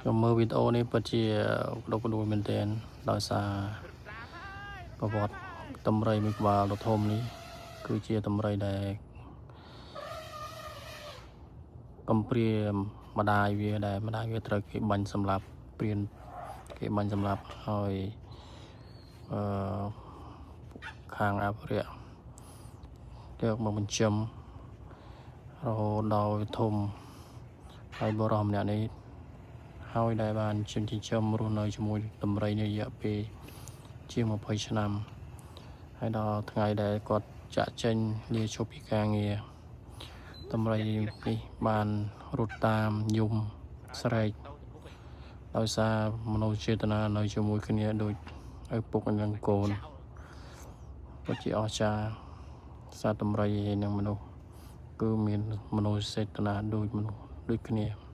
ខ្ញុំមើលវីដេអូនេះពិតជាក្តុកក្តួលមែនទែនដោយសារប្រវត្តិដំរីមួយក្បាលដ៏ធំនេះគឺជាដំរីដែលកំព្រាម្ដាយវាដែលម្ដាយវាត្រូវគេបាញ់សម្លាប់ព្រានគេបាញ់សម្លាប់ហើយអឺខាងអភិរក្សយកមកបញ្ចឹមរហូតដល់ធំហើយបុរសម្នាក់នេះ ហើយដែលបានចិញ្ចឹមរស់នៅជាមួយដំរីនេះរយៈពេលជាង20ឆ្នាំហើយដល់ថ្ងៃដែលគាត់ចាក់ចេញលាឈប់ពីការងារដំរីនេះបានរត់តាមយំស្រែកដោយសារមនោចេតនានៅជាមួយគ្នាដូចឪពុកនិងកូនពិតជាអស្ចារ្យសត្វដំរីនិងមនុស្សគឺមានមនោចេតនាដូចមនុស្សដូចគ្នា។